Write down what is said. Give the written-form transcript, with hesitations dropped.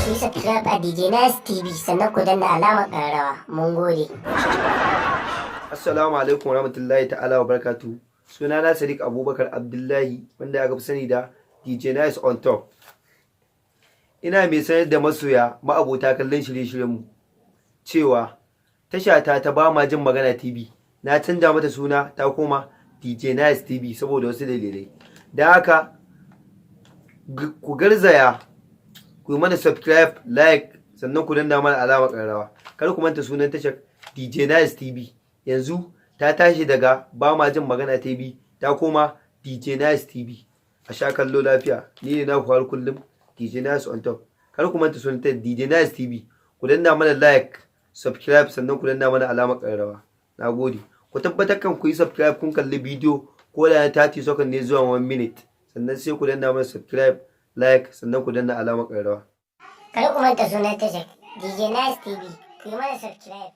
Ku yi subscribe a DJ Nice TV, sannan ku danna alamar ƙararrawa. Mun gode. Assalamu alaikum warahmatullahi ta'ala wa barakatuhu. Sunana Sadiq Abubakar Abdullahi, wanda aka fi sani da DJ Nice on Top. Ina mai sanar da masoya ma'abota kallon shirye-shiryenmu cewa tashata ta Ba Ma Jin Magana TV na canja mata suna, ta koma DJ Nice TV saboda wasu dalilai. Da haka ku garzaya ku yi mana subscribe, like, sannan ku danna mana alamar ƙararrawa. Kar ku manta sunan tashar DJ Nice TV. Yanzu ta tashi daga Ba Ma Jin Magana TV, ta koma DJ Nice TV. A sha kallo lafiya. Ni ne naku har kullum, DJ Nice on Top. Kar ku manta sunan ta DJ Nice TV. Ku danna mana like, subscribe, sannan ku danna mana alamar ƙararrawa. Na gode. Ku tabbatar kan ku yi subscribe, kun kalli bidiyo ko da na 30 second ne zuwa 1 minute, sannan sai ku danna mana subscribe, like, sannan ku danna alamar ƙararrawa. Kar ku manta sunan tashar DJ Nice TV. Ku yi mana subscribe.